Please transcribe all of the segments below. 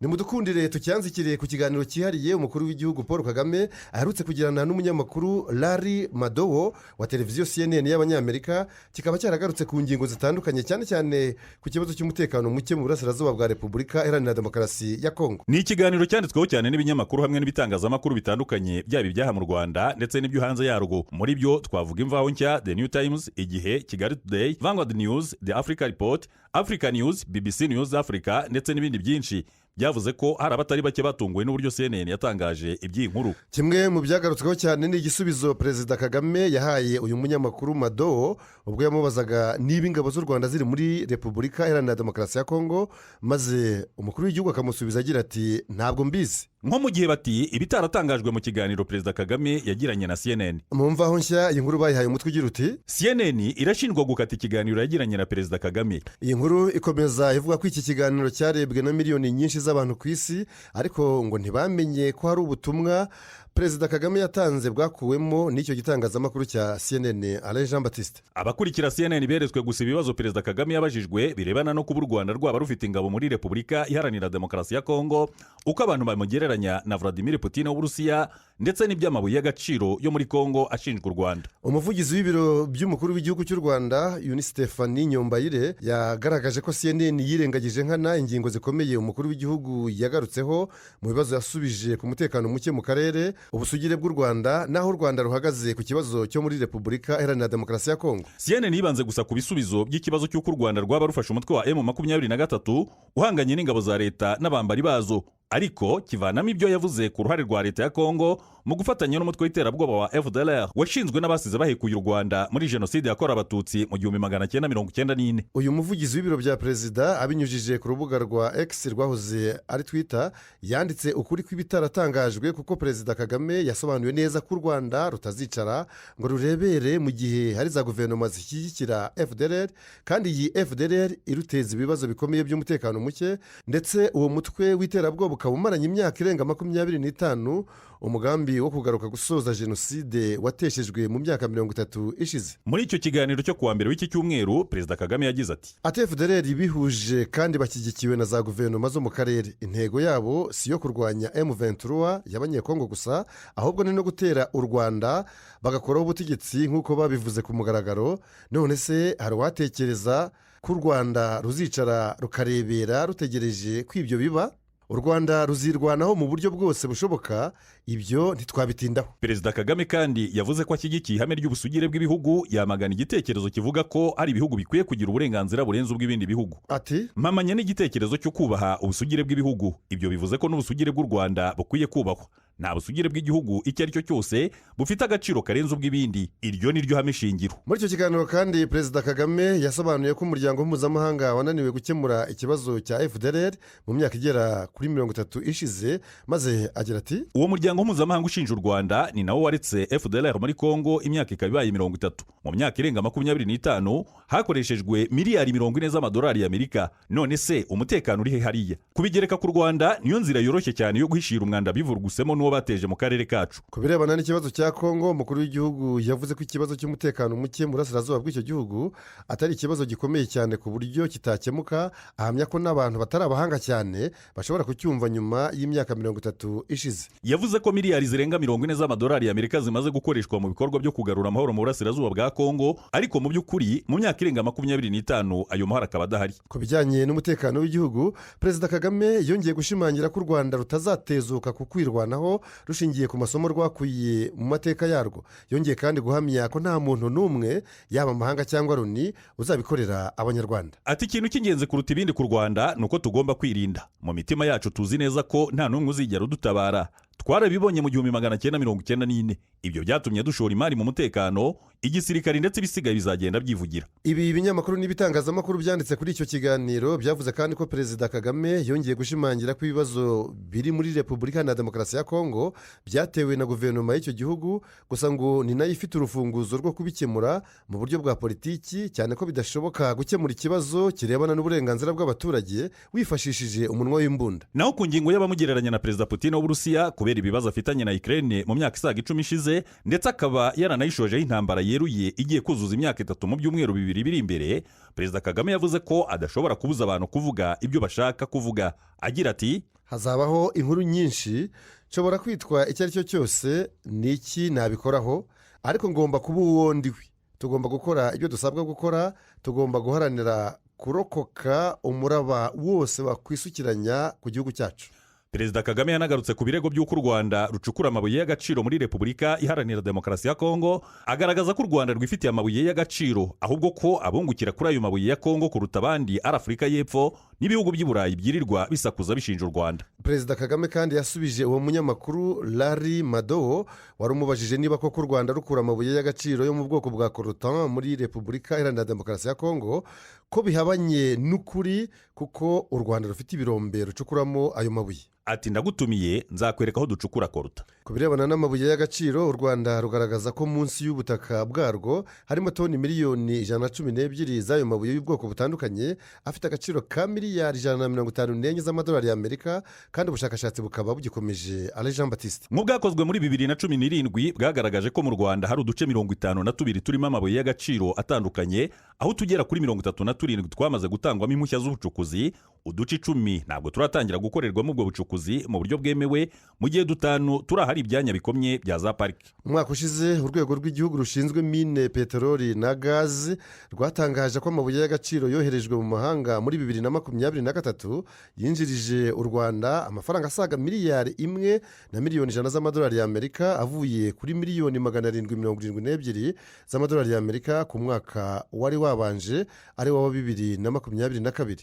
Nimudukundire tucyanzikire ku kiganiro cyihariye umukuru w'igihugu Paul Kagame aherutse kugirana n'umunyamakuru Larry Madowo wa televiziyo CNN y'Abanyamerika, kikaba cyaragarutse ku ngingo zitandukanye, cyane cyane ku kibazo cy'umutekano muke mu burasirazuba bwa Repubulika Iharanira Demokarasi ya Kongo. Ni ikiganiro cyanditsweho cyane n'ibinyamakuru hamwe n'ibitangazamakuru bitandukanye, byaba ibyaha mu Rwanda ndetse n'ibyo hanze yarwo. Muri byo twavuga Imvaho Nshya, The New Times, Igihe, Kigali Today, Vanguard News, The Africa Report, Africa News, BBC News Africa ndetse n'ibindi byinshi. Byavuze ko hari abatari bake batunguwe n'uburyo CNN yatangaje iby'iyi nkuru. Kimwe mu byagarutsweho cyane ni igisubizo Perezida Kagame yahaye uyu munyamakuru Madowo ubwo yamubazaga niba ingabo z'u Rwanda ziri muri Repubulika Iharanira Demokarasi ya Kongo, maze umukuru w'igihugu akamusubiza agira ati: "Ntabwo mbizi." Nko mu gihe bati ibitaratangajwe mu kiganiro Perezida Kagame yagiranye na CNN. Mu Mvaho Nshya, iyi nkuru bayihaye umutwe ugira uti: "CNN irashinjwa gukata ikiganiro yagiranye na Perezida Kagame." Iyi nkuru ikomeza ivuga ko iki kiganiro cyarebwe na miliyoni nyinshi z'abantu ku isi, ariko ngo ntibamenye ko hari ubutumwa Perezida Kagame yatanze bwakuwemo n'icyo gitangazamakuru cya CNN. Alain Jean Batiste. Abakurikira CNN beretswe gusa ibibazo Perezida Kagame yabajijwe birebana no kuba u Rwanda rwaba rufite ingabo muri Repubulika Iharanira Demokarasi ya Kongo, uko abantu bamugereranya na Vladimir Putin w'Uburusiya, ndetse n'iby'amabuye y'agaciro yo muri Kongo ashinjwa u Rwanda. Umuvugizi w'ibiro by'umukuru w'igihugu cy'u Rwanda, Eunice Stephanie Nyombayire, yagaragaje ko CNN yirengagije nkana ingingo zikomeye umukuru w'igihugu yagarutseho mu bibazo yasubije ku mutekano muke mu karere, ubusugire bw'u Rwanda n'aho u Rwanda ruhagaze ku kibazo cyo muri Repubulika Iharanira Demokarasi ya Kongo. CNN yibanze gusa ku bisubizo by'ikibazo cy'uko u Rwanda rwaba rufashe umutwe wa M23 uhanganye n'ingabo za leta n'abambari bazo, ariko kivanamo ibyo yavuze ku ruhare rwa leta ya Kongo mu gufatanya n'umutwe w'iterabwoba wa FDLR washinzwe n'abasize bahekuye u Rwanda muri Jenoside yakorewe Abatutsi mu 1994. Uyu muvugizi w'ibiro bya perezida, abinyujije ku rubuga rwa X rwahoze ari Twitter, yanditse ukuri kw'ibitaratangajwe, kuko Perezida Kagame yasobanuye neza ko u Rwanda rutazicara ngo rurebere mu gihe hari za guverinoma zishyigikira FDLR, kandi iyi FDLR iruteza ibibazo bikomeye by'umutekano muke, ndetse uwo mutwe w'iterabwoba ukaba umaranye imyaka irenga 25 umugambi wo kugaruka gusoza jenoside wateshejwe mu myaka 30 ishize. Muri icyo kiganiro cyo kuwa mbere w'iki cyumweru, Perezida Kagame yagize ati: Ati: "FDLR bihuje kandi bashyigikiwe na za guverinoma zo mu karere. Intego yabo si iyo kurwanya M23 y'Abanyekongo gusa, ahubwo ni no gutera u Rwanda bagakoraho ubutegetsi nk'uko babivuze ku mugaragaro. None se hari uwatekereza ko u Rwanda ruzicara rukarebera rutegereje ko ibyo biba? U Rwanda ruzirwanaho mu buryo bwose bushoboka, ibyo ntitwabitindaho." Perezida Kagame kandi yavuze ko ashyigikiye ihame ry'ubusugire bw'ibihugu, yamagana igitekerezo kivuga ko ari ibihugu bikwiye kugira uburenganzira burenze ubw'ibindi bihugu. Ati: "Mpamanya n'igitekerezo cyo kubaha ubusugire bw'ibihugu. Ibyo bivuze ko n'ubusugire bw'u Rwanda bukwiye kubahwa. Nta busugire bw'igihugu icyo ari cyo cyose bufite agaciro karenze ubw'ibindi. Iryo ni ryo hame shingiro." Muri icyo kiganiro kandi, Perezida Kagame yasobanuye ko umuryango mpuzamahanga wananiwe gukemura ikibazo cya FDLR mu myaka igera kuri 30 ishize, maze agira ati: "Uwo muryango mpuzamahanga ushinja u Rwanda ni nawo waretse FDLR muri Kongo imyaka ikaba ibaye 30. Mu myaka irenga 25 hakoreshejwe miliyari 40 z'amadolari y'Amerika. None se umutekano uri he hariya? Kubigereka ku Rwanda niyo nzira yoroshye cyane yo guhishira umwanda bivurugusemo n'uwo bateje mu karere kacu." Ku birebana n'ikibazo cya Kongo, umukuru w'igihugu yavuze ko ikibazo cy'umutekano muke mu burasirazuba bw'icyo gihugu atari ikibazo gikomeye cyane ku buryo kitakemuka, ahamya ko n'abantu batari abahanga cyane bashobora kucyumva nyuma y'imyaka 30 ishize. Yavuze ko miliyari zirenga 40 z'amadolari y'Amerika zimaze gukoreshwa mu bikorwa byo kugarura amahoro mu burasirazuba bwa Kongo, ariko mu by'ukuri mu myaka irenga 25 ayo mahoro akaba adahari. Ku bijyanye n'umutekano w'igihugu, Perezida Kagame yongeye gushimangira ko u Rwanda rutazatezuka ku kwirwanaho rushingiye ku masomo rwakuye mu mateka yarwo. Yongeye kandi guhamya ko nta muntu n'umwe, yaba amahanga cyangwa Loni, uzabikorera Abanyarwanda. Ati: "Ikintu cy'ingenzi kuruta ibindi ku Rwanda ni uko tugomba kwirinda. Mu mitima yacu tuzi neza ko nta n'umwe uzigera udutabara. Twarabibonye mu 1994. Ibyo byatumye dushora imari mu mutekano, igisirikari, ndetse ibisigaye bizagenda byivugira." Ibi binyamakuru n'ibitangazamakuru byanditse kuri icyo kiganiro byavuze kandi ko Perezida Kagame yongeye gushimangira ko ibibazo biri muri Repubulika na Demokarasi ya Kongo byatewe na guverinoma y'icyo gihugu, gusa ngo ni nayo ifite urufunguzo rwo kubikemura mu buryo bwa politiki, cyane ko bidashoboka gukemura ikibazo kirebana n'uburenganzira bw'abaturage wifashishije umunwa w'imbunda. Naho ku ngingo y'abamugereranya na Perezida Putin w'Uburusiya kubera ibibazo afitanye na Ukraine mu myaka isaga 10 ishize, ndetse akaba yaranayishojeho intambara yeruye igiye kuzuza imyaka 3 mu byumweru 2 biri imbere, Perezida Kagame yavuze ko adashobora kubuza abantu kuvuga ibyo bashaka kuvuga, agira ati: Hazabaho inkuru nyinshi. Nshobora kwitwa icyo ari cyo cyose. Ni iki nabikoraho? Ariko ngomba kuba uwo ndiwe. Tugomba gukora ibyo dusabwa gukora. Tugomba guharanira kurokoka umuraba wose wakwisukiranya ku gihugu cyacu. Perezida Kagame yanagarutse ku birego by'uko u Rwanda rucukura amabuye y'agaciro muri Repubulika Iharanira Demokarasi ya Kongo, agaragaza ko u Rwanda rwifitiye amabuye y'agaciro, ahubwo ko abungukira kuri ayo mabuye ya Kongo kuruta abandi ari Afurika y'Epfo n'ibihugu by'i Burayi byirirwa bisakuza bishinja u Rwanda. Perezida Kagame kandi yasubije uwo munyamakuru Larry Madowo wari umubajije niba koko u Rwanda rukura amabuye y'agaciro yo mu bwoko bwa coltan muri Repubulika Iharanira Demokarasi ya Kongo, ko bihabanye n'ukuri, kuko u Rwanda rufite ibirombe rucukuramo ayo mabuye. Ati: "Ndagutumiye, nzakwereka aho ducukura coltan." Ku birebana n'amabuye y'agaciro, u Rwanda rugaragaza ko munsi y'ubutaka bwarwo harimo toni miliyoni 112 z'ayo mabuye y'ubwoko butandukanye, afite agaciro ka miliyari 154 z'amadolari y'Amerika, kandi ubushakashatsi bukaba bugikomeje. Ale Jean Batiste. Nk'ubwakozwe muri 2017 bwagaragaje ko mu Rwanda hari uduce 52 turimo amabuye y'agaciro atandukanye, aho tugera kuri 37 twamaze gutangwamo impushya z'ubucukuzi. Uduce 10 ntabwo turatangira gukorerwamo ubwo bucukuzi mu buryo bwemewe, mu gihe dutanu turi ahari ibyanya bikomye bya za pariki. Umwaka ushize, Urwego rw'Igihugu rushinzwe Mine, Peteroli na Gazi rwatangaje ko amabuye y'agaciro yoherejwe mu mahanga muri 2023 yinjirije u Rwanda amafaranga asaga miliyari 1 na miliyoni 100 z'amadolari y'Amerika, avuye kuri miliyoni 772 z'amadolari y'Amerika ku mwaka wari wabanje, ari wo wa 2022.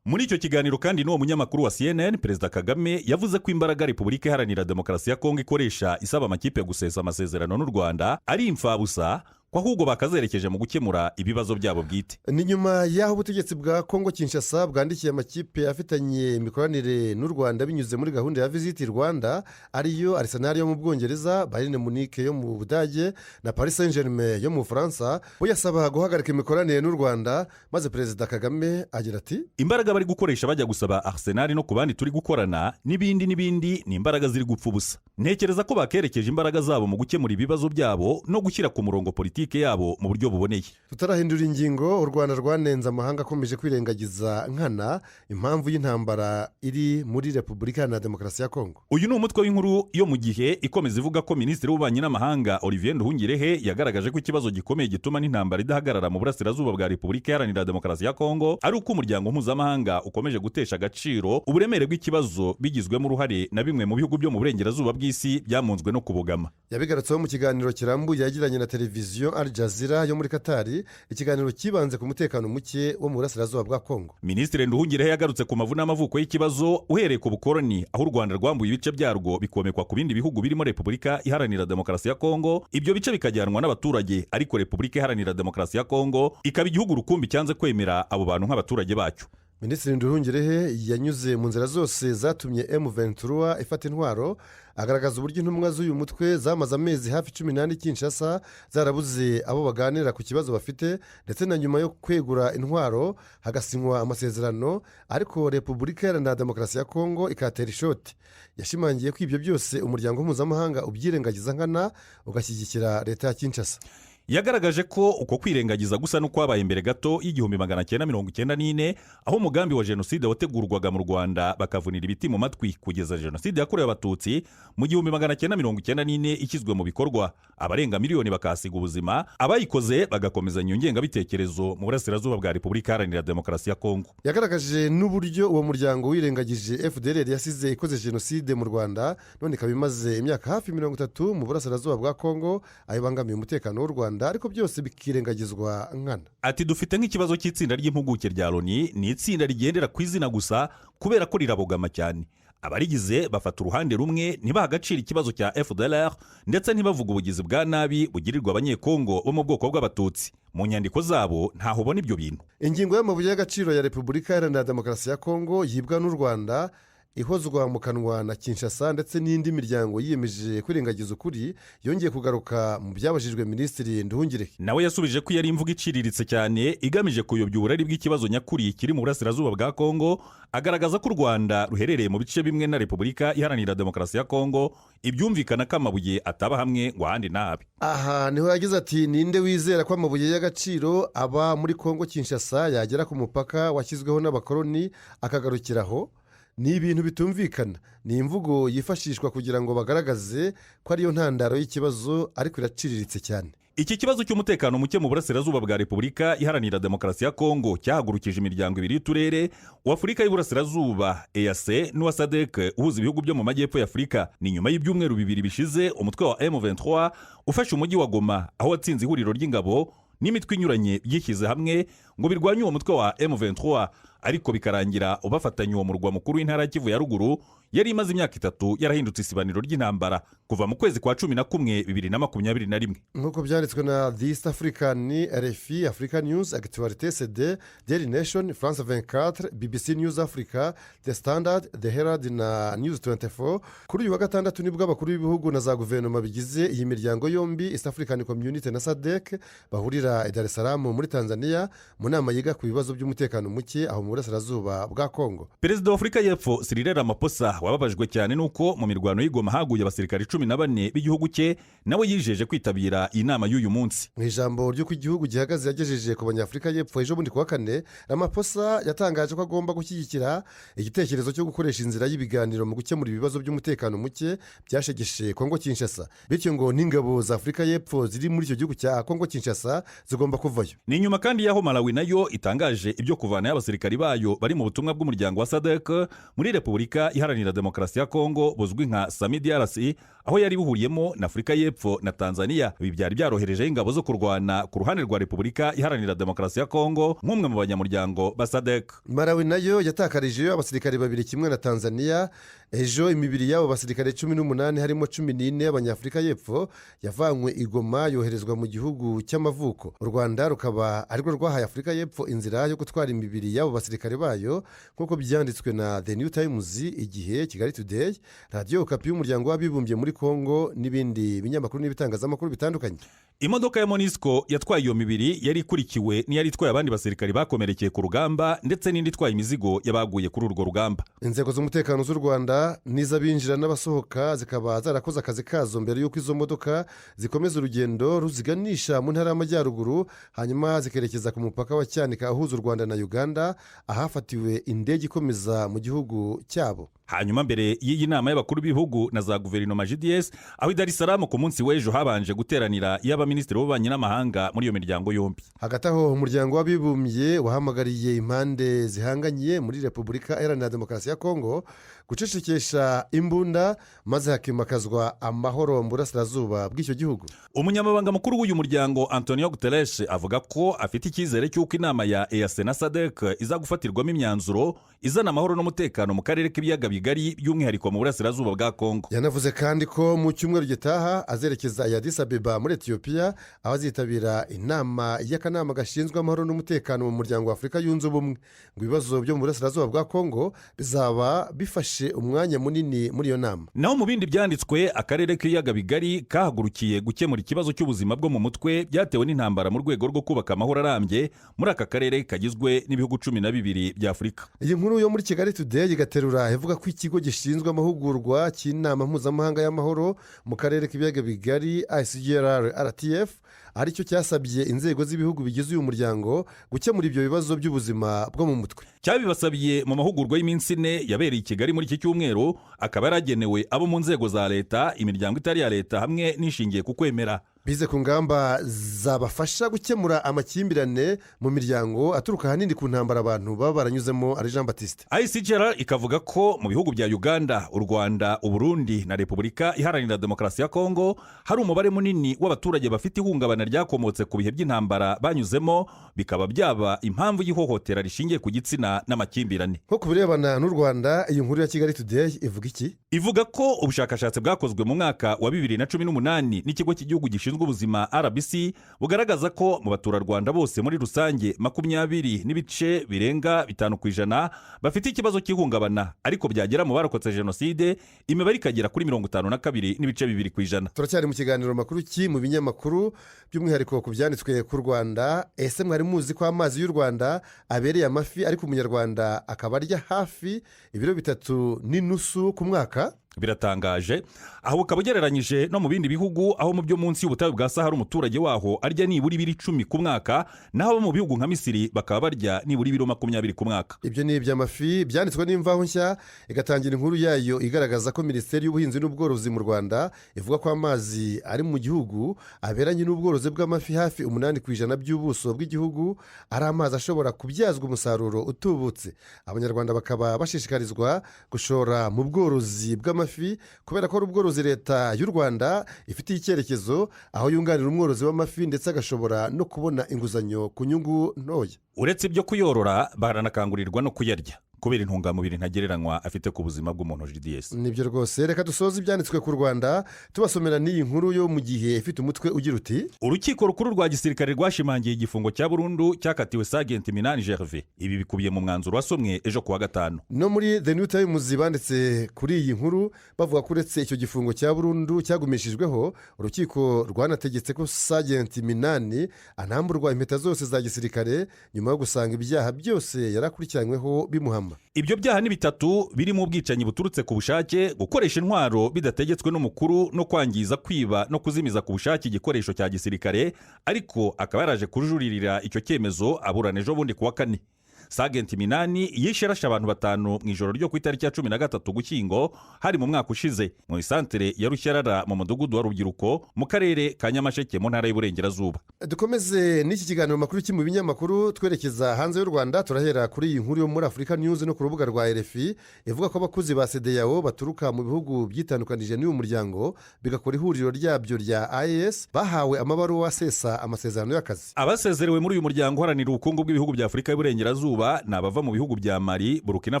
Muri icyo kiganiro kandi n'uwo munyamakuru wa CNN, Perezida Kagame yavuze ko imbaraga Repubulika Iharanira Demokarasi ya Kongo ikoresha isaba amakipe gusesa amasezerano n'u Rwanda ari imfabusa, ko ahubwo bakazerekeje mu gukemura ibibazo byabo bwite. Ni nyuma y'aho ubutegetsi bwa Kongo Kinshasa bwandikiye amakipe afitanye imikoranire n'u Rwanda binyuze muri gahunda ya Visit Rwanda, ariyo Arsenal yo mu Bwongereza, Bayern Munich yo mu Budage na Paris Saint Germain yo mu Bufaransa, buyasaba guhagarika imikoranire n'u Rwanda, maze Perezida Kagame agira ati: "Imbaraga bari gukoresha bajya gusaba Arsenal no ku bandi turi gukorana n'ibindi n'ibindi ni imbaraga ziri gupfa ubusa. Ntekereza ko bakerekeje imbaraga zabo mu gukemura ibibazo byabo no gushyira ku murongo politiki yabo mu buryo buboneye." Tutarahindura ingingo, u Rwanda rwanenze amahanga akomeje kwirengagiza nkana impamvu y'intambara iri muri Repubulika Iharanira Demokarasi ya Kongo. Uyu ni umutwe w'inkuru yo mu Gihe, ikomeza ivuga ko Minisitiri w'Ububanyi n'Amahanga Olivier Nduhungirehe yagaragaje ko ikibazo gikomeye gituma n'intambara idahagarara mu burasirazuba bwa Repubulika Iharanira Demokarasi ya Kongo ari uko umuryango mpuzamahanga ukomeje gutesha agaciro uburemere bw'ikibazo, bigizwemo uruhare na bimwe mu bihugu byo mu burengerazuba bw'isi byamunzwe no kubogama. Yabigarutseho mu kiganiro kirambuye yagiranye na televiziyo Al Jazeera yo muri Katari, ikiganiro cyibanze ku mutekano muke wo mu burasirazuba bwa Kongo. Minisitiri Nduhungirehe yagarutse ku mavu n'amavuko y'ikibazo, uhereye ku bukoroni, aho u Rwanda rwambuye ibice byarwo bikomekwa ku bindi bihugu birimo Repubulika Iharanira Demokarasi ya Kongo, ibyo bice bikajyanwa n'abaturage, ariko Repubulika Iharanira Demokarasi ya Kongo ikaba igihugu rukumbi cyanze kwemera abo bantu nk'abaturage bacyo. Minisitiri Nduhungirehe yanyuze mu nzira zose zatumye M23 ifata intwaro, agaragaza uburyo intumwa z'uyu mutwe zamaze amezi hafi 14 i Kinshasa zarabuze abo baganira ku kibazo bafite, ndetse na nyuma yo kwegura intwaro hagasinywa amasezerano, ariko Repubulika Iharanira Demokarasi ya Kongo ikatera ishoti. Yashimangiye ko ibyo byose umuryango mpuzamahanga ubyirengagiza nkana, ugashyigikira leta ya Kinshasa. Yagaragaje ko uko kwirengagiza gusa n'ukwabaye mbere gato y'1994, aho umugambi wa jenoside wategurwaga mu Rwanda, bakavunira ibiti mu matwi kugeza jenoside yakorewe Abatutsi mu 1994 ishyizwe mu bikorwa, abarenga miliyoni bakahasiga ubuzima, abayikoze bagakomezanya iyo ngengabitekerezo mu burasirazuba bwa Repubulika Iharanira Demokarasi ya Kongo. Yagaragaje n'uburyo uwo muryango wirengagije FDLR yasize ikoze jenoside mu Rwanda, none ikaba imaze imyaka hafi 30 mu burasirazuba bwa Kongo, aho ibangamiye umutekano w'u Rwanda, ariko byose bikirengagizwa nkana. Ati: "Dufite nk'ikibazo cy'itsinda ry'impuguke rya Loni. Ni itsinda rigendera ku izina gusa kubera ko rirabogama cyane. Abarigize bafata uruhande rumwe, ntibaha agaciro ikibazo cya FDLR, ndetse ntibavuge ubugizi bwa nabi bugirirwa Abanyekongo bo mu bwoko bw'Abatutsi. Mu nyandiko zabo ntaho ubona ibyo bintu." Ingingo y'amabuye y'agaciro ya Repubulika Iharanira Demokarasi ya Kongo yibwa n'u Rwanda, ihozwa mu kanwa na Kinshasa ndetse n'indi miryango yiyemeje kwirengagiza ukuri, yongeye kugaruka mu byabajijwe Minisitiri Nduhungirehe. Nawe yasubije ko iyo ari imvugo iciriritse cyane igamije kuyobya uburari bw'ikibazo nyakuri kiri mu burasirazuba bwa Kongo, agaragaza ko u Rwanda ruherereye mu bice bimwe na Repubulika Iharanira Demokarasi ya Kongo, ibyumvikana ko amabuye ataba hamwe ngo ahandi ntabe. Aha niho yagize ati: "Ninde wizera ko amabuye y'agaciro aba muri Kongo Kinshasa yagera ku mupaka washyizweho n'abakoloni akagarukiraho? Ni ibintu bitumvikana. Ni imvugo yifashishwa kugira ngo bagaragaze ko ariyo ntandaro y'ikibazo, ariko iraciriritse cyane. Iki kibazo cy'umutekano muke mu burasirazuba bwa Repubulika Iharanira Demokarasi ya Kongo cyahagurukije imiryango ibiri y'uturere, uw'Afurika y'Iburasirazuba EAC n'uwa SADC uhuza ibihugu byo mu majyepfo y'Afurika. Ni nyuma y'ibyumweru 2 bishize umutwe wa M23 ufashe umujyi wa Goma, aho watsinze ihuriro ry'ingabo n'imitwe inyuranye byishyize hamwe ngo birwanye uwo mutwe wa M23, ariko bikarangira ubafatanya uwo murwa mukuru w'intara ya Kivu ya Ruguru yari imaze imyaka 3 yarahindutse isibaniro ry'intambara kuva mu kwezi kwa 11 2021. Nk'uko byanditswe na The East African, RFI, Africa News, Actualité CD, Daily Nation, France 24, BBC News Africa, The Standard, The Herald na News 24, kuri uyu wa gatandatu nibwo abakuru b'ibihugu na za guverinoma bigize iyi miryango yombi, East African Community na SADC, bahurira i Dar es Salaam muri Tanzania mu nama yiga ku bibazo by'umutekano muke aho mu burasirazuba bwa Kongo. Perezida wa Afurika y'Epfo Cyril Ramaphosa, wababajwe cyane n'uko mu mirwano y'i Goma haguye abasirikari 14 b'igihugu cye, nawe yijeje kwitabira iyi nama y'uyu munsi. Mu ijambo ry'uko igihugu gihagaze yagejeje ku Banyafurika y'Epfo ejo bundi kuwa kane, Ramaphosa yatangaje ko agomba gushyigikira igitekerezo cyo gukoresha inzira y'ibiganiro mu gukemura ibibazo by'umutekano muke byashegeshe Kongo Kinshasa, bityo ngo n'ingabo za Afurika y'Epfo ziri muri icyo gihugu cya Kongo Kinshasa zigomba kuvayo. Ni nyuma kandi y'aho Malawi nayo itangaje ibyo kuvanayo abasirikari bayo bari mu butumwa bw'umuryango wa SADC muri Repubulika Iharanira Demokarasi ya Kongo buzwi nka SAMIDRC, aho yari buhuriyemo na Afurika y'Epfo na Tanzania. Ibi byari byoroherejeho ingabo zo kurwana ku ruhande rwa Repubulika Iharanira Demokarasi ya Kongo nk'umwe mu banyamuryango ba SADC. Malawi nayo yatakarije abasirikari babiri kimwe na Tanzania. Ejo imibiri y'abo basirikare 18, harimo 14 y'Abanyafurika y'Epfo, yavanywe i Goma yoherezwa mu gihugu cy'amavuko. U Rwanda rukaba arirwo rwahaye Afurika y'Epfo inzira yo gutwara imibiri y'abo basirikare bayo, nk'uko byanditswe na The New Times, Igihe, Kigali Today, Radiyo Okapi y'Umuryango w'Abibumbye muri Kongo n'ibindi binyamakuru n'ibitangazamakuru bitandukanye. Imodoka ya MONUSCO yatwaye iyo mibiri yari ikurikiwe n'iyari itwaye abandi basirikari bakomerekeye ku rugamba, ndetse n'indi itwaye imizigo y'abaguye kuri urwo rugamba. Inzego z'umutekano z'u Rwanda n'iz'abinjira n'abasohoka zikaba zarakoze akazi kazo mbere y'uko izo modoka zikomeza urugendo ruziganisha mu Ntara y'Amajyaruguru, hanyuma zikerekeza ku mupaka wa Cyanika uhuza u Rwanda na Uganda, ahafatiwe indege ikomeza mu gihugu cyabo. Hanyuma mbere y'iyi nama y'abakuru b'ibihugu na za guverinoma GDS, aho i Dar es Salaam ku munsi w'ejo habanje guteranira iy'abaminisitiri b'ububanyi n'amahanga muri iyo miryango yombi. Hagati aho, Umuryango w'Abibumbye wahamagariye impande zihanganye muri Repubulika Iharanira Demokarasi ya Kongo gucecekesha imbunda, maze hakimakazwa amahoro mu burasirazuba bw'icyo gihugu. Umunyamabanga mukuru w'uyu muryango Antonio Guterres avuga ko afite icyizere cy'uko inama ya EAC na SADC iza gufatirwamo imyanzuro izana amahoro n'umutekano mu karere k'Ibiyaga Bigari, by'umwihariko mu burasirazuba bwa Kongo. Yanavuze kandi ko mu cyumweru gitaha azerekeza i Addis Abeba muri Etiyopiya, aho azitabira inama y'akanama gashinzwe amahoro n'umutekano mu Muryango wa Afurika Yunze Ubumwe. Ngo ibibazo byo mu burasirazuba bwa Kongo bizaba bifashe umwanya munini muri iyo nama. Naho mu bindi byanditswe, akarere k'Ibiyaga Bigari kahagurukiye gukemura ikibazo cy'ubuzima bwo mu mutwe byatewe n'intambara mu rwego rwo kubaka amahoro arambye muri aka karere kagizwe n'ibihugu 12 bya Afurika. Iyi nkuru yo muri Kigali Today igaterura ivuga ko ikigo gishinzwe amahugurwa cy'Inama Mpuzamahanga y'Amahoro mu Karere k'Ibiyaga Bigari, ICGLR RTF, aricyo cyasabye inzego z'ibihugu bigize uyu muryango gukemura ibyo bibazo by'ubuzima bwo mu mutwe. Cyabibasabiye mu mahugurwa y'iminsi 4 yabereye i Kigali muri iki cyumweru, akaba yaragenewe abo mu nzego za leta, imiryango itari iya leta hamwe n'ishingiye ku kwemera. Bize ku ngamba zabafasha gukemura amakimbirane mu miryango aturuka ahanini ku ntambara abantu baba baranyuzemo. Ari Jean Batiste. ICGLR ikavuga ko mu bihugu bya Uganda, u Rwanda, Uburundi na Repubulika Iharanira Demokarasi ya Kongo hari umubare munini w'abaturage bafite ihungabana ryakomotse ku bihe by'intambara banyuzemo, bikaba byaba impamvu y'ihohotera rishingiye ku gitsina n'amakimbirane. Nko ku birebana n'u Rwanda, iyi nkuru ya Kigali Today ivuga iki? Ivuga ko ubushakashatsi bwakozwe mu mwaka wa 2018 n'Ikigo cy'Igihugu gishinzwe Ubuzima RBC bugaragaza ko mu baturarwanda bose muri rusange 20 n'ibice birenga 5% bafite ikibazo cy'ihungabana, ariko byagera mu barokotse jenoside imibare ikagera kuri 52.2%. Turacyari mu kiganiro Makuru Ki mu binyamakuru, by'umwihariko ku byanditswe ku Rwanda. Ese mwari muzi ko amazi y'u Rwanda abereye amafi, ariko Umunyarwanda akaba arya hafi ibiro 3.5 ku mwaka? Biratangaje aho, ukaba ugereranyije no mu bindi bihugu, aho mu byo munsi y'ubutayu bwa Sahara umuturage waho arya nibura ibiro 10 ku mwaka, naho abo mu bihugu nka Misiri bakaba barya nibura ibiro 20 ku mwaka. Ibyo ni iby'amafi byanditswe n'Imvaho Nshya, igatangira inkuru yayo igaragaza ko Minisiteri y'Ubuhinzi n'Ubworozi mu Rwanda ivuga ko amazi ari mu gihugu aberanye n'ubworozi bw'amafi, hafi 8% by'ubuso bw'igihugu ari amazi ashobora kubyazwa umusaruro utubutse. Abanyarwanda bakaba bashishikarizwa gushora mu bworozi bw'amafi kubera ko ari ubworozi Leta y'u Rwanda ifitiye icyerekezo, aho yunganira umworozi w'amafi ndetse agashobora no kubona inguzanyo ku nyungu ntoya. Uretse ibyo kuyorora, baranakangurirwa no kuyarya kubera intungamubiri ntagereranywa afite ku buzima bw'umuntu, GDS. Nibyo rwose. Reka dusoze ibyanditswe ku Rwanda tubasomera n'iyi nkuru yo mu Gihe ifite umutwe ugira uti: "Urukiko rukuru rwa gisirikare rwashimangiye igifungo cya burundu cyakatiwe Sergeant Minani Gervais." Ibi bikubiye mu mwanzuro wasomwe ejo kuwa gatanu. No muri The New Times banditse kuri iyi nkuru, bavuga ko uretse icyo gifungo cya burundu cyagumishijweho, urukiko rwanategetse ko Sergeant Minani anamburwa impeta zose za gisirikare nyuma yo gusanga ibyaha byose yarakurikiranyweho bimuhama. Ibyo byaha ni bitatu, birimo ubwicanyi buturutse ku bushake, gukoresha intwaro bidategetswe n'umukuru, no kwangiza, kwiba no kuzimiza ku bushake igikoresho cya gisirikare. Ariko akaba yaraje kujuririra icyo cyemezo, aburana ejo bundi kuwa kane. Sergeant Minani yishe arashe abantu batanu mu ijoro ryo ku itariki ya 13 Ugushyingo, hari mu mwaka ushize, mu isantere ya Rushyarara, mu mudugudu wa Rubyiruko, mu karere ka Nyamasheke, mu ntara y'Iburengerazuba. Dukomeze n'iki kiganiro makuru ki mu binyamakuru, twerekeza hanze y'u Rwanda. Turahera kuri iyi nkuru yo muri Africa News no ku rubuga rwa RFI, ivuga ko abakozi ba CEDEAO baturuka mu bihugu byitandukanije n'uyu muryango bigakora ihuriro ryabyo rya AES bahawe amabaruwa asesa amasezerano y'akazi. Abasezerewe muri uyu muryango uharanira ubukungu bw'ibihugu bya Afurika y'Iburengerazuba ni abava mu bihugu bya Mali, Burkina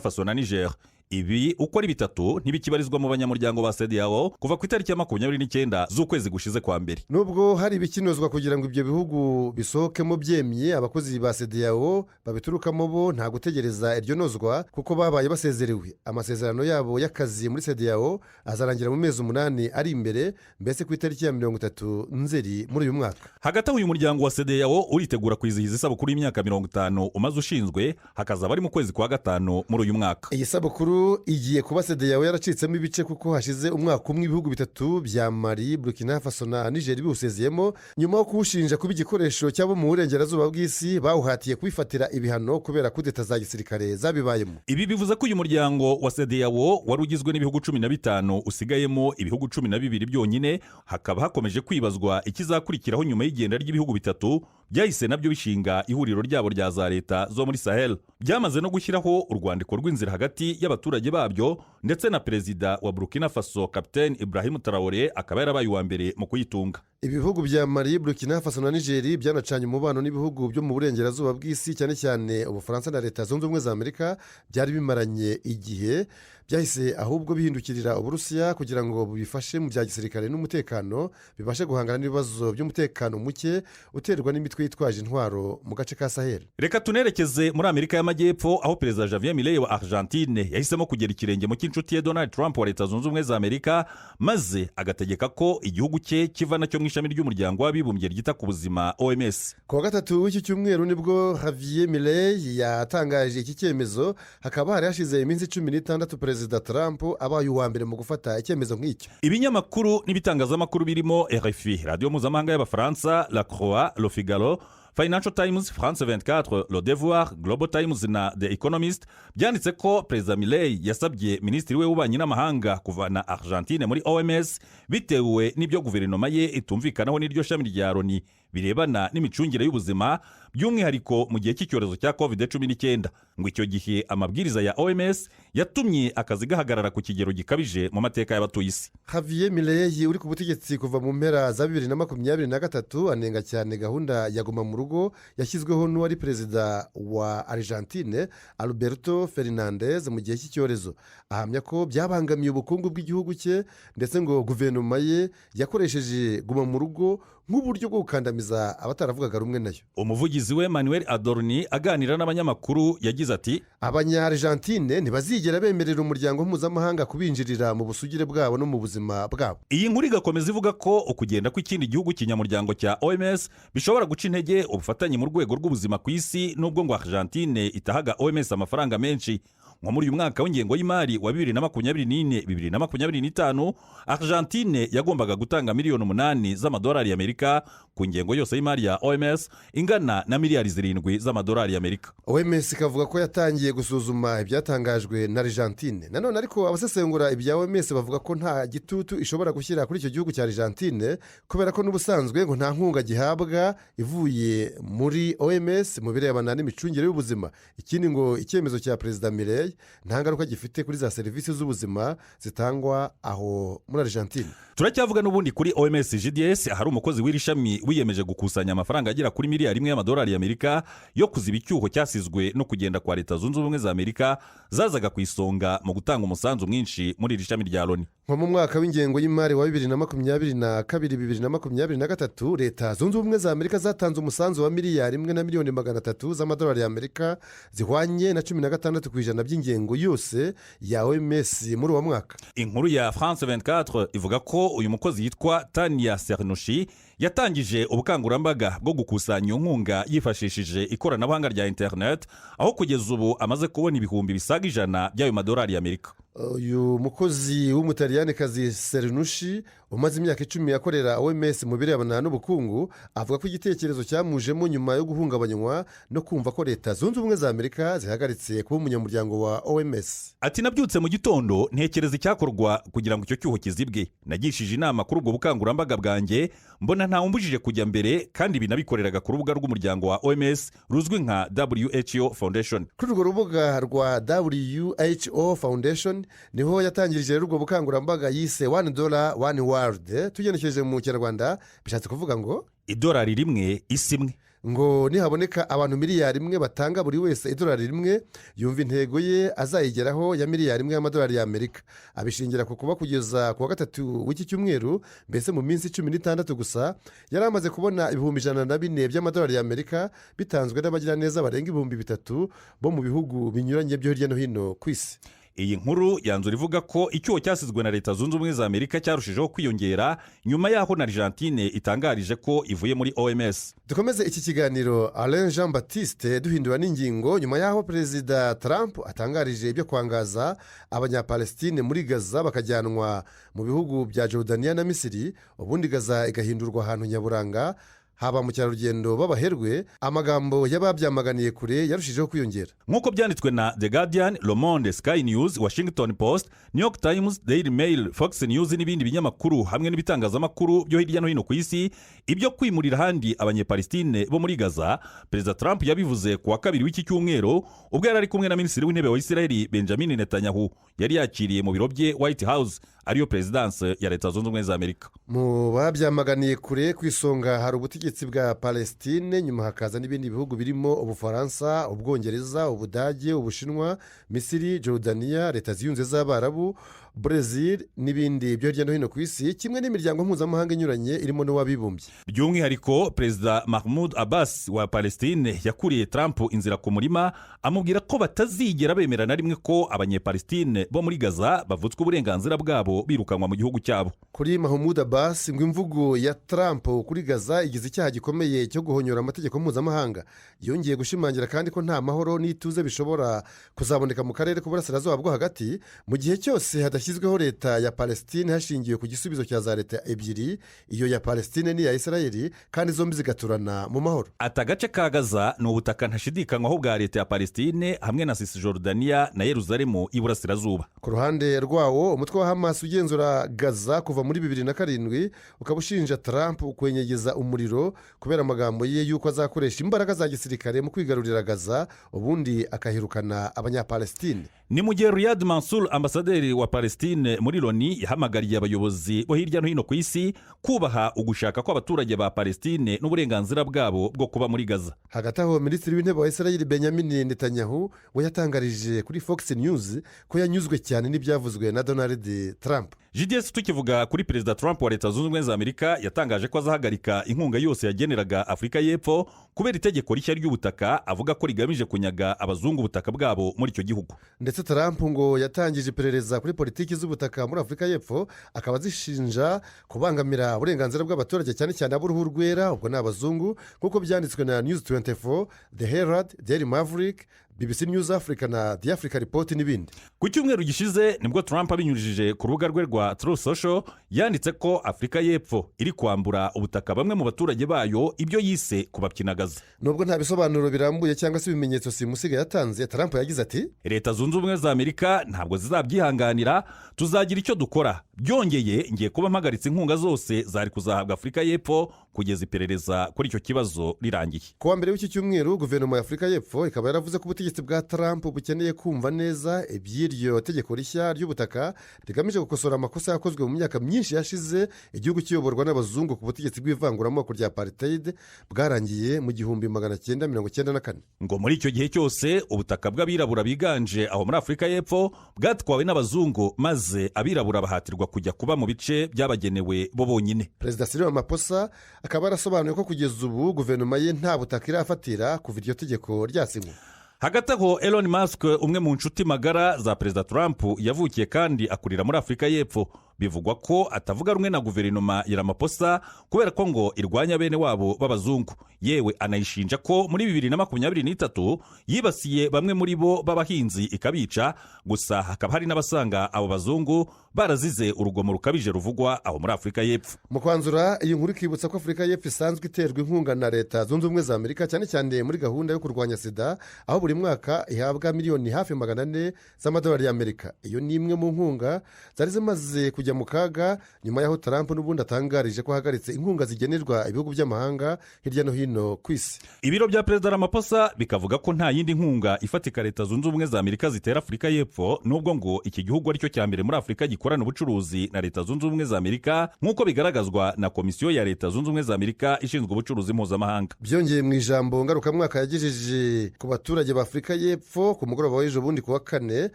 Faso na Niger. Ibi uko ari bitatu ntibikibarizwa mu banyamuryango ba CEDEAO kuva ku itariki ya 29 z'ukwezi gushize kwa mbere. Nubwo hari ibikinozwa kugira ngo ibyo bihugu bisohokemo byemye, abakozi ba CEDEAO babiturukamo bo nta gutegereza iryo nozwa, kuko babaye basezerewe. Amasezerano yabo y'akazi muri CEDEAO azarangira mu mezi 8 ari imbere, mbese ku itariki ya 30 Nzeri muri uyu mwaka. Hagati aho, uyu muryango wa CEDEAO uritegura kwizihiza isabukuru y'imyaka 50 umaze ushinzwe, hakazaba ari mu kwezi kwa gatanu muri uyu mwaka. Iyi sabukuru igiye kuba CEDEAO yaracitsemo ibice, kuko hashize umwaka umwe ibihugu bitatu bya Mali, Burkina Faso na Niger biwusezeyemo, nyuma yo kuwushinja kuba igikoresho cy'abo mu burengerazuba bw'isi bawuhatiye kubifatira ibihano kubera kudeta za gisirikare zabibayemo. Ibi bivuze ko uyu muryango wa CEDEAO wari ugizwe n'ibihugu 15 usigayemo ibihugu 12 byonyine. Hakaba hakomeje kwibazwa ikizakurikiraho nyuma y'igenda ry'ibihugu bitatu byahise nabyo bishinga ihuriro ryabo rya za leta zo muri Sahel, byamaze no gushyiraho urwandiko rw'inzira hagati y'abaturage babyo, ndetse na perezida wa Burkina Faso, Kapitene Ibrahim Traore, akaba yarabaye uwa mbere mu kuyitunga. Ibihugu bya Mali, Burkina Faso na Nigeri byanacanye umubano n'ibihugu byo mu burengerazuba bw'isi, cyane cyane Ubufaransa na Leta Zunze Ubumwe za Amerika, byari bimaranye igihe. Byahise ahubwo bihindukirira Uburusiya kugira ngo bubifashe mu bya gisirikare n'umutekano, bibashe guhangana n'ibibazo by'umutekano muke uterwa n'imitwe yitwaje intwaro mu gace ka Sahel. Reka tunerekeze muri Amerika y'Amajyepfo, aho Perezida Javier Milei wa Argentine yahisemo kugera ikirenge mu cy'inshuti ye Donald Trump wa Leta Zunze Ubumwe za Amerika, maze agategeka ko igihugu cye kiva nacyo mu ishami ry'Umuryango w'Abibumbye ryita ku buzima, OMS. Ku wa gatatu w'iki cyumweru nibwo Javier Milei yatangaje iki cyemezo, hakaba hari hashize iminsi 16 Perezida Trump abaye uwa mbere mu gufata icyemezo nk'icyo. Ibinyamakuru n'ibitangazamakuru birimo RFI, radiyo mpuzamahanga y'Abafaransa, La Croix, Le Figaro, Financial Times, France 24, Le Devoir, Global Times na The Economist byanditse ko Perezida Milei yasabye minisitiri we w'ububanyi n'amahanga kuvana Argentine muri OMS bitewe n'ibyo guverinoma ye itumvikanaho n'iryo shami rya Loni birebana n'imicungire y'ubuzima, by'umwihariko mu gihe cy'icyorezo cya COVID 19. Ngo icyo gihe amabwiriza ya OMS yatumye akazi gahagarara ku kigero gikabije mu mateka y'abatuye isi. Javier Milei uri ku butegetsi kuva mu mpera za 2023 anenga cyane gahunda ya guma mu rugo yashyizweho n'uwari perezida wa Argentine, Alberto Fernandez, mu gihe cy'icyorezo. Ahamya ko byabangamiye ubukungu bw'igihugu cye, ndetse ngo guverinoma ye yakoresheje guma mu rugo nk'uburyo bwo gukandamiza abataravugaga rumwe nayo. Umuvugizi we Manuel Adorni aganira n'abanyamakuru yagize ati: "Abanya-Argentine ntibazigera bemerera umuryango mpuzamahanga kubinjirira mu busugire bwabo no mu buzima bwabo." Iyi nkuru igakomeza ivuga ko ukugenda kw'ikindi gihugu kinyamuryango cya OMS bishobora guca intege ubufatanye mu rwego rw'ubuzima ku isi, nubwo ngo Argentine itahaga OMS amafaranga menshi. Nko muri uyu mwaka w'ingengo y'imari wa 2024 2025, Argentine yagombaga gutanga miliyoni 8 z'amadolari y'Amerika ku ngengo yose y'imari ya OMS ingana na miliyari 7 z'amadolari y'Amerika. OMS ikavuga ko yatangiye gusuzuma ibyatangajwe na Argentine. Nanone ariko, abasesengura ibya OMS bavuga ko nta gitutu ishobora gushyira kuri icyo gihugu cya Argentine, kubera ko n'ubusanzwe ngo nta nkunga gihabwa ivuye muri OMS mu birebana n'imicungire y'ubuzima. Ikindi, ngo icyemezo cya Perezida Milei nta ngaruka gifite kuri za serivisi z'ubuzima zitangwa aho muri Argentine. Turacyavuga n'ubundi kuri OMS, GDS. Hari umukozi w'iri shami wiyemeje gukusanya amafaranga agera kuri miliyari 1 y'amadolari y'Amerika yo kuziba icyuho cyasizwe no kugenda kwa Leta Zunze Ubumwe za Amerika, zazaga ku isonga mu gutanga umusanzu mwinshi muri iri shami rya Loni. Nko mu mwaka w'ingengo y'imari wa 2022 2023, Leta Zunze Ubumwe za Amerika zatanze umusanzu wa miliyari 1 na miliyoni 300 z'amadolari y'Amerika, zihwanye na 16% by'ingengo yose ya OMS muri uwo mwaka. Inkuru ya France 24 ivuga ko uyu mukozi yitwa Tania Cernuschi yatangije ubukangurambaga bwo gukusanya iyo nkunga yifashishije ikoranabuhanga rya interineti, aho kugeza ubu amaze kubona 100,000 bisaga by'ayo madolari y'Amerika. Uyu mukozi w'Umutaliyanikazi Cernuschi, umaze imyaka 10 akorera OMS mu birebana n'ubukungu, avuga ko igitekerezo cyamujemo nyuma yo guhungabanywa no kumva ko Leta Zunze Ubumwe za Amerika zihagaritse kuba umunyamuryango wa OMS. Ati: "Nabyutse mu gitondo ntekereza icyakorwa kugira ngo icyo cyuho kizibwe. Nagishije inama kuri ubwo bukangurambaga bwanjye, mbona ntawumbujije kujya mbere, kandi ibi nabikoreraga ku rubuga rw'umuryango wa OMS ruzwi nka WHO Foundation." Kuri urwo rubuga rwa WHO Foundation niho yatangirije rero ubwo bukangurambaga yise "One Dollar, One World". Tugenekereje mu Kinyarwanda bishatse kuvuga ngo "Idolari rimwe, isi imwe". Ngo nihaboneka abantu miliyari 1 batanga buri wese idolari 1, yumva intego ye azayigeraho ya miliyari 1 y'amadolari y'Amerika. Abishingira ku kuba kugeza ku wa gatatu w'iki cyumweru, mbese mu minsi 16 gusa, yari amaze kubona 104,000 by'amadolari y'Amerika bitanzwe n'abagiraneza barenga 3000 bo mu bihugu binyuranye byo hirya no hino ku isi. Iyi nkuru yanzura ivuga ko icyuho cyasizwe na Leta Zunze Ubumwe za Amerika cyarushijeho kwiyongera nyuma y'aho na Argentine itangarije ko ivuye muri OMS. Dukomeze iki kiganiro, Alain Jean Baptiste, duhindura n'ingingo nyuma y'aho Perezida Trump atangarije ibyo kwangaza Abanyapalestine muri Gaza bakajyanwa mu bihugu bya Jordania na Misiri, ubundi Gaza igahindurwa ahantu nyaburanga ha ba mukerarugendo b'abaherwe. Amagambo y'ababyamaganiye kure yarushijeho kwiyongera. Nk'uko byanditswe na The Guardian, Le Monde, Sky News, Washington Post, New York Times, Daily Mail, Fox News n'ibindi binyamakuru hamwe n'ibitangazamakuru byo hirya no hino ku isi, ibyo kwimurira ahandi Abanyepalestine bo muri Gaza, Perezida Trump yabivuze ku wa kabiri w'iki cyumweru, ubwo yari ari kumwe na Minisitiri w'Intebe wa Israel Benjamin Netanyahu, yari yakiriye mu biro bye White House, ariyo perezidanse ya Leta Zunze Ubumwe za Amerika. Mu babyamaganiye kure, ku isonga hari ubutegetsi bwa Palestine, nyuma hakaza n'ibindi bihugu birimo Ubufaransa, Ubwongereza, Ubudage, Ubushinwa, Misiri, Jordania, Leta Ziyunze z'Abarabu, Brezil n'ibindi byo hirya no hino ku isi, kimwe n'imiryango mpuzamahanga inyuranye irimo n'uw'Abibumbye. By'umwihariko, Perezida Mahmoud Abbas wa Palestine yakuriye Trump inzira ku murima, amubwira ko batazigera bemera na rimwe ko Abanyepalestine bo muri Gaza bavutswa uburenganzira bwabo birukanwa mu gihugu cyabo. Kuri Mahmoud Abbas, ngo imvugo ya Trump kuri Gaza igize icyaha gikomeye cyo guhonyora amategeko mpuzamahanga. Yongeye gushimangira kandi ko nta mahoro n'ituze bishobora kuzaboneka mu karere k'Uburasirazuba bwo Hagati mu gihe cyose hadashyizweho leta ya Palestine hashingiwe ku gisubizo cya za leta ebyiri, iyo ya Palestine n'iya Israel, kandi zombi zigaturana mu mahoro. Ati: "Agace ka Gaza ni ubutaka ntashidikanywaho bwa leta ya Palestine hamwe na Cisjordania na Yeruzalemu y'Iburasirazuba." Ku ruhande rwawo, umutwe wa Hamas ugenzura Gaza kuva muri 2007 ukaba ushinja Trump kwenyegeza umuriro kubera amagambo ye y'uko azakoresha imbaraga za gisirikare mu kwigarurira Gaza, ubundi akahirukana Abanyapalestine. Ni mu gihe Riyad Mansour, ambasaderi wa Palestine muri Loni, yahamagariye abayobozi bo hirya no hino ku isi kubaha ugushaka kw'abaturage ba Palestine n'uburenganzira bwabo bwo kuba muri Gaza. Hagati aho, Minisitiri w'Intebe wa Israel Benjamin Netanyahu we yatangarije kuri Fox News ko yanyuzwe cyane n'ibyavuzwe na Donald Trump. GDS, tukivuga kuri Perezida Trump wa Leta Zunze Ubumwe za Amerika, yatangaje ko azahagarika inkunga yose yageneraga Afurika y'Epfo kubera itegeko rishya ry'ubutaka avuga ko rigamije kunyaga abazungu ubutaka bwabo muri icyo gihugu. Ndetse Trump ngo yatangije iperereza kuri politiki z'ubutaka muri Afurika y'Epfo, akaba azishinja kubangamira uburenganzira bw'abaturage, cyane cyane ab'uruhu rwera, ubwo ni abazungu, nk'uko byanditswe na News 24, The Herald, Daily Maverick, BBC News Africa na The Africa Report n'ibindi. Ku cyumweru gishize nibwo Trump, abinyujije ku rubuga rwe rwa Truth Social, yanditse ko Afurika y'Epfo iri kwambura ubutaka bamwe mu baturage bayo, ibyo yise kubapyinagaza. Nubwo nta bisobanuro birambuye cyangwa se ibimenyetso simusiga yatanze, Trump yagize ati: "Leta Zunze Ubumwe za Amerika ntabwo zizabyihanganira, tuzagira icyo dukora. Byongeye, ngiye kuba mpagaritse inkunga zose zari kuzahabwa Afurika y'Epfo kugeza iperereza kuri icyo kibazo rirangiye." Ku wa mbere w'iki cyumweru, guverinoma ya Afurika y'Epfo ikaba yaravuze ko ubutegetsi bwa Trump bukeneye kumva neza iby'iryo tegeko rishya ry'ubutaka rigamije gukosora amakosa yakozwe mu myaka myinshi yashize igihugu kiyoborwa n'abazungu ku butegetsi bw'ivanguramoko rya apartheid bwarangiye mu 1994. Ngo muri icyo gihe cyose ubutaka bw'abirabura biganje aho muri Afurika y'Epfo bwatwawe n'abazungu, maze abirabura bahatirwa kujya kuba mu bice byabagenewe bo bonyine. Perezida Cyril Ramaphosa akaba yarasobanuye ko kugeza ubu guverinoma ye nta butaka irafatira kuva iryo tegeko ryasinywe. Hagati aho, Elon Musk, umwe mu nshuti magara za Perezida Trump, yavukiye kandi akurira muri Afurika y'Epfo. Bivugwa ko atavuga rumwe na guverinoma ya Ramaphosa kubera ko ngo irwanya bene wabo b'abazungu, yewe anayishinja ko muri 2023 yibasiye bamwe muri bo b'abahinzi ikabica. Gusa hakaba hari n'abasanga abo bazungu barazize urugomo rukabije ruvugwa aho muri Afurika y'Epfo. Mu kwanzura, iyi nkuru ikibutsa ko Afurika y'Epfo isanzwe iterwa inkunga na Leta Zunze Ubumwe za Amerika, cyane cyane muri gahunda yo kurwanya sida, aho buri mwaka ihabwa miliyoni hafi 400 z'amadolari y'Amerika. Iyo ni imwe mu nkunga zari zimaze kujya mu kaga nyuma y'aho Trump n'ubundi atangarije ko ahagaritse inkunga zigenerwa ibihugu by'amahanga hirya no hino ku isi. Ibiro bya Perezida Ramaphosa bikavuga ko nta yindi nkunga ifatika Leta Zunze Ubumwe za Amerika zitera Afurika y'Epfo, nubwo ngo iki gihugu aricyo cya mbere muri Afurika gikorana ubucuruzi na Leta Zunze Ubumwe za Amerika, nk'uko bigaragazwa na Komisiyo ya Leta Zunze Ubumwe za Amerika ishinzwe ubucuruzi mpuzamahanga. Byongeye, mu ijambo ngarukamwaka yagejeje ku baturage ba Afurika y'Epfo ku mugoroba w'ejo bundi ku wa kane,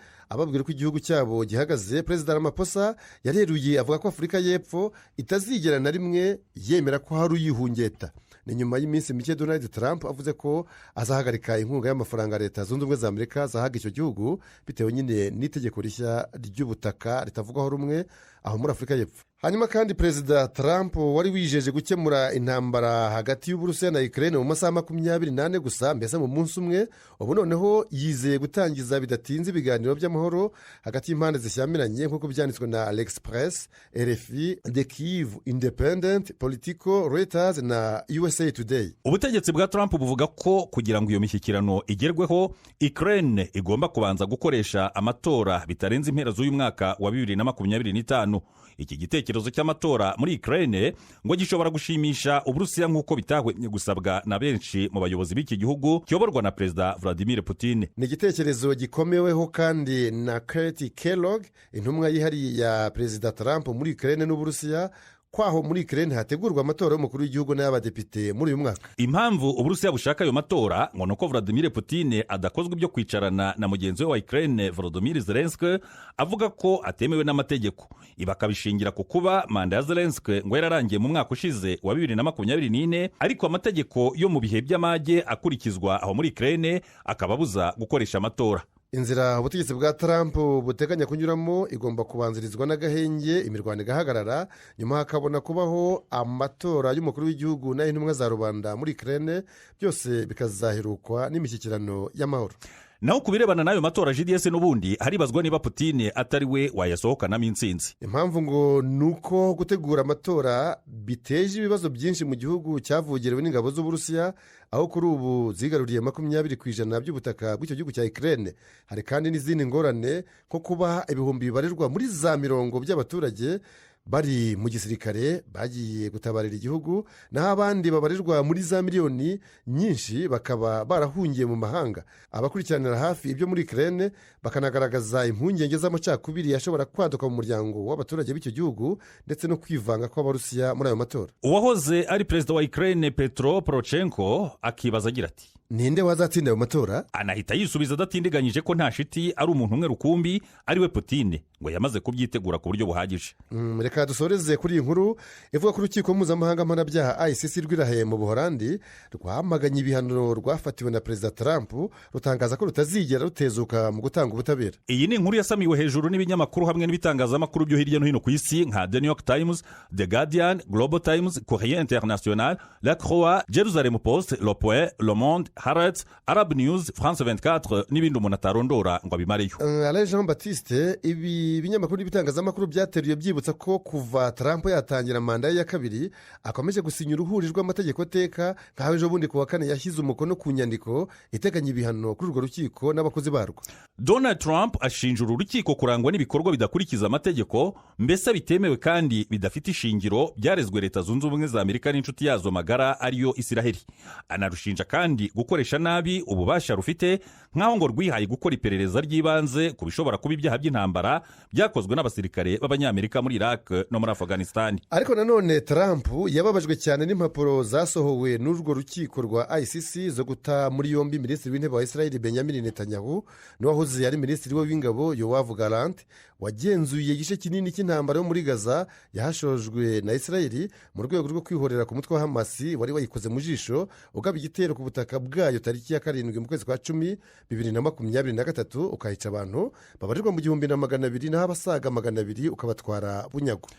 ababwira ko igihugu cyabo gihagaze, Perezida Ramaphosa yareruye avuga ko Afurika y'Epfo itazigera na rimwe yemera ko hari uyihungeta. Ni nyuma y'iminsi mike Donald Trump avuze ko azahagarika inkunga y'amafaranga Leta Zunze Ubumwe za Amerika zahaga icyo gihugu, bitewe nyine n'itegeko rishya ry'ubutaka ritavugwaho rumwe aho muri Afurika y'Epfo. Hanyuma kandi, Perezida Trump wari wijeje gukemura intambara hagati y'Uburusiya na Ukraine mu masaha 24 gusa, mbese mu munsi umwe, ubu noneho yizeye gutangiza bidatinze ibiganiro by'amahoro hagati y'impande zishyamiranye, nk'uko byanditswe na L'Express, RFI, The Kyiv Independent, Politico, Reuters na USA Today. Ubutegetsi bwa Trump buvuga ko kugira ngo iyo mishyikirano igerweho, Ukraine igomba kubanza gukoresha amatora bitarenze impera z'uyu mwaka wa 2025. Iki gitekerezo cy'amatora muri Ukraine ngo gishobora gushimisha Uburusiya, nk'uko bitahwemye gusabwa na benshi mu bayobozi b'iki gihugu kiyoborwa na Perezida Vladimir Putin. Ni igitekerezo gikomeweho kandi na Keith Kellogg, intumwa yihariye ya Perezida Trump muri Ukraine n'Uburusiya, kwaho muri Ukraine hategurwa amatora y'umukuru w'igihugu n'ay'abadepite muri uyu mwaka. Impamvu Uburusiya bushaka ayo matora ngo ni uko Vladimir Putin adakozwa ibyo kwicarana na mugenzi we wa Ukraine Volodymyr Zelensky, avuga ko atemewe n'amategeko. Ibi akabishingira ku kuba manda ya Zelensky ngo yararangiye mu mwaka ushize wa 2024, ariko amategeko yo mu bihe by'amage akurikizwa aho muri Ukraine akaba abuza gukoresha amatora. Inzira ubutegetsi bwa Trump buteganya kunyuramo igomba kubanzirizwa n'agahenge, imirwano igahagarara, nyuma hakabona kubaho amatora y'umukuru w'igihugu n'ay'intumwa za rubanda muri Ukraine, byose bikazaherukwa n'imishyikirano y'amahoro. Naho ku birebana n'ayo matora GDS, n'ubundi haribazwa niba Putin atari we wayasohokanamo intsinzi. Impamvu ngo ni uko gutegura amatora biteje ibibazo byinshi mu gihugu cyavogerewe n'ingabo z'Uburusiya, aho kuri ubu zigaruriye 20% by'ubutaka bw'icyo gihugu cya Ukraine. Hari kandi n'izindi ngorane, nko kuba ibihumbi bibarirwa muri za mirongo by'abaturage bari mu gisirikare bagiye gutabarira igihugu, naho abandi babarirwa muri za miliyoni nyinshi bakaba barahungiye mu mahanga. Abakurikiranira hafi ibyo muri Ukraine bakanagaragaza impungenge z'amacakubiri ashobora kwaduka mu muryango w'abaturage b'icyo gihugu, ndetse no kwivanga kw'Abarusiya muri ayo matora. Uwahoze ari perezida wa Ukraine Petro Poroshenko akibaza agira ati: "Ninde wazatsinda ayo matora?" Anahita yisubiza adatindiganyije ko nta shiti ari umuntu umwe rukumbi, ari we Putin, ngo yamaze kubyitegura ku buryo buhagije. Reka dusoreze kuri iyi nkuru ivuga ko Urukiko Mpuzamahanga Mpanabyaha ICC rw'i La Haye mu Buhorandi rwamaganye ibihano rwafatiwe na Perezida Trump, rutangaza ko rutazigera rutezuka mu gutanga ubutabera. Iyi ni inkuru yasamiwe hejuru n'ibinyamakuru hamwe n'ibitangazamakuru byo hirya no hino ku isi nka The New York Times, The Guardian, Global Times, Courrier International, La Croix, Jerusalem Post, Le Point, Le Monde. Haaretz, Arab News, France 24 n'ibindi umuntu atarondora ngo abimareyo. Alain Jean Baptiste, ibi binyamakuru n'ibitangazamakuru byateruye byibutsa ko kuva Trump yatangira manda ye ya kabiri akomeje gusinya uruhuri rw'amategeko teka, nk'aho ejo bundi ku wa kane yashyize umukono ku nyandiko iteganya ibihano kuri urwo rukiko n'abakozi barwo. Donald Trump ashinja uru rukiko kurangwa n'ibikorwa bidakurikiza amategeko, mbese bitemewe kandi bidafite ishingiro, byarezwe Leta Zunze Ubumwe za Amerika n'inshuti yazo magara ariyo Isiraheli. Anarushinja kandi gukoresha nabi ububasha rufite, nk'aho ngo rwihaye gukora iperereza ry'ibanze ku bishobora kuba ibyaha by'intambara byakozwe n'abasirikare b'Abanyamerika muri Iraq no muri Afghanistan. Ariko nanone Trump yababajwe cyane n'impapuro zasohowe n'urwo rukiko rwa ICC zo guta muri yombi Minisitiri w'Intebe wa Israel Benjamin Netanyahu n'uwahoze ari Minisitiri we w'Ingabo Yoav Gallant, wagenzuye igice kinini cy'intambara yo muri Gaza yahashojwe na Israel mu rwego rwo kwihorera ku mutwe wa Hamasi wari wayikoze mu jisho, ugaba igitero ku butaka bwayo tariki ya 7 mu kwezi kwa 10 2023, ukahica abantu babarirwa mu 1200, naho abasaga 200 ukabatwara bunyago.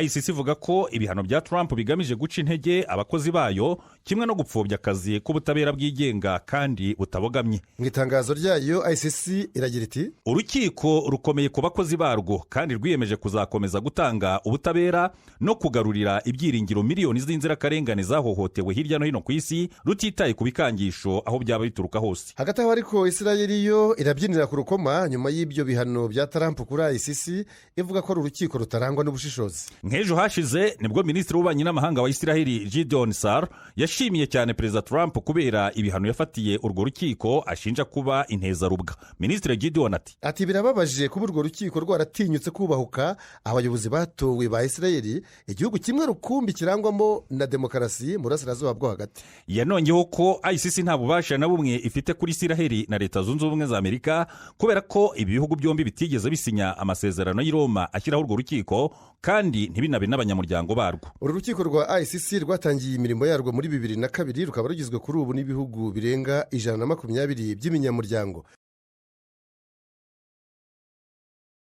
ICC ivuga ko ibihano bya Trump bigamije guca intege abakozi bayo, kimwe no gupfobya akazi k'ubutabera bwigenga kandi butabogamye. Mu itangazo ryayo, ICC iragira iti: "Urukiko rukomeye ku bakozi barwo kandi rwiyemeje kuzakomeza gutanga ubutabera no kugarurira ibyiringiro miliyoni z'inzirakarengane zahohotewe hirya no hino ku isi, rutitaye ku bikangisho aho byaba bituruka hose." Hagati aho ariko, Israel yo irabyinira ku rukoma nyuma y'ibyo bihano bya Trump kuri ICC, ivuga ko ari urukiko rutarangwa n'ubushishozi. Nk'ejo hashize nibwo Minisitiri w'Ububanyi n'Amahanga wa Isiraheli Gideon Sar yashimiye cyane Perezida Trump kubera ibihano yafatiye urwo rukiko ashinja kuba intezarubwa. Minisitiri Gideon ati: Ati: "Birababaje kuba urwo rukiko rwaratinyutse kubahuka abayobozi batowe ba Israel, igihugu kimwe rukumbi kirangwamo na demokarasi mu Burasirazuba bwo Hagati." Yanongeyeho ko ICC nta bubasha na bumwe ifite kuri Isiraheli na Leta Zunze Ubumwe za Amerika, kubera ko ibi bihugu byombi bitigeze bisinya amasezerano y'i Roma ashyiraho urwo rukiko, kandi ntibinabe n'abanyamuryango barwo. Uru rukiko rwa ICC rwatangiye imirimo yarwo muri 2002, rukaba rugizwe kuri ubu n'ibihugu birenga 120 by'ibinyamuryango.